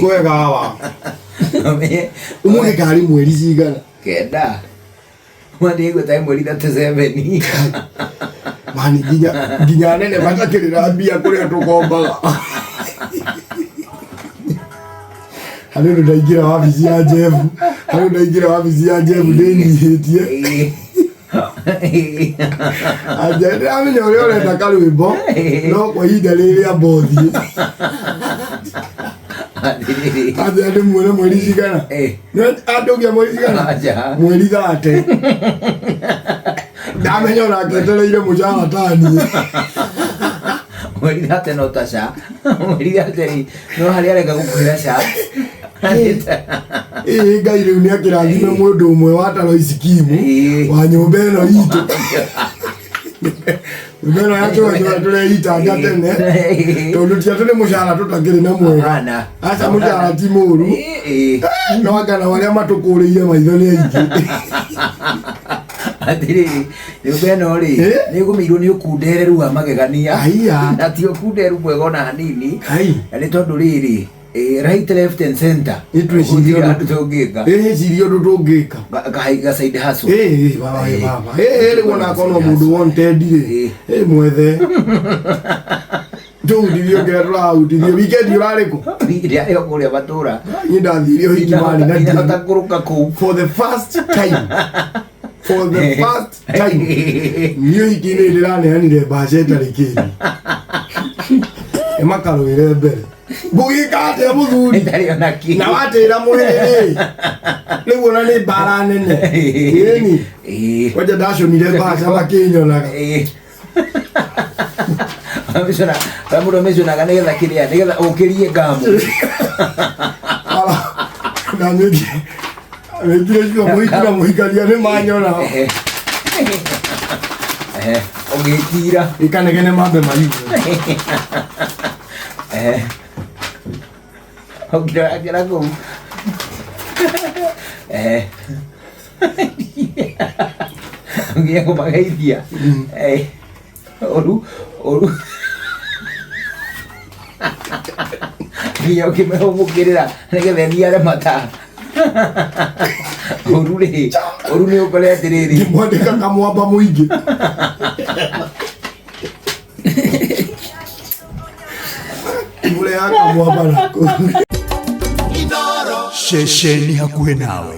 Kwega wa. Umuthi kari mweri cigana? 9. Mwandĩkwo ta mweri 37. Mani nginya anene matakĩrĩra mbia kũrĩa tũkombaga. Harĩ ũndũ ndaingĩra wabici ya Jeff, harĩ ũndũ ndaingĩra wabici ya Jeff ndĩnyihĩtie. Anja ndĩramenya ũrĩa ũrenda karwĩmbo no kwa ihinda rĩrĩ amba ũthiĩ. Anja ndĩmuone mweri cigana? Andũgia mweri cigana? Anja. Mweri 30. Ndamenya onake etereire mũcara taniĩ. Mweri 30 no ta ca. Mweri 30 no harĩa areka gũkwĩra ca. Ĩĩ Ngai rĩu nĩ akĩrathime mũndũ ũmwe wa Taro Iskimu wa nyũmba ĩno itũ. Nyũmba ĩno ya tũranyũra tũreitanga tene tondũ ti atĩ nĩ mũcara tũtakĩrĩ na mwega. Hapana. Aca mũcara ti mũru. No anga nao arĩa matũkũrĩire maitho nĩ aingĩ. Atĩrĩrĩ, nyũmba ĩno rĩ, nĩ ĩgũmĩirwo nĩ ũkundereru wa magegania. Aiya. Na ti ũkunderu mwega ona hanini. Ai. Na nĩ tondũ rĩrĩ, right, left and center. Nĩ twĩcirie Gũtirĩ ũndũ- handũ tũngĩka. Ĩcirie ũndũ tũngĩka. Ga side hustle. Ĩĩ baba ĩ baba. Ĩĩ rĩu ona akorwo no mũndũ wanted rĩ. Ĩĩ mwethe. Tũhutithio kĩrĩa tũrahutithio. Weekend ũrarĩ kũ? Ndĩarĩ o kũrĩa matũra. Niĩ ndathire ũhiki marĩ na Ndinahota kũrũka kũu. For the first time. For the first time. Niĩ ũhiki-inĩ ndĩraneanire mbaca ĩtarĩ kĩndũ. Nĩmakarũĩre mbere. Ngũgĩka atĩa mũthuri? Ndarĩ ona kĩ. Na watĩra mwĩrĩ. Rĩu ona nĩ mbara nene. Ĩni. Kwanja ndacũnire mbaca makĩnyonaga. Amĩcũna, mũndũ amĩcũnaga nĩgetha kĩrĩa, nĩgetha ũkĩrie ngamu. Ndamĩkire mĩkire cio mũhiki na mũhikania nĩ manyona. Ehe, ũgĩtira. Ikanegene mambe maigue. Ehe. Ũngĩrakĩra kũu. Ehe. Nginya kũmageithia. Ũru, ũru. Nginya ũkĩmehũmũkĩrĩra nĩgetha ĩniare mata. Ũru rĩ, ũru nĩ ũkore atĩrĩrĩ. Ngĩmwandĩka kamwamba mũingĩ. Mbura ya kamwamba nako. Ceceni hakuhĩ nawe.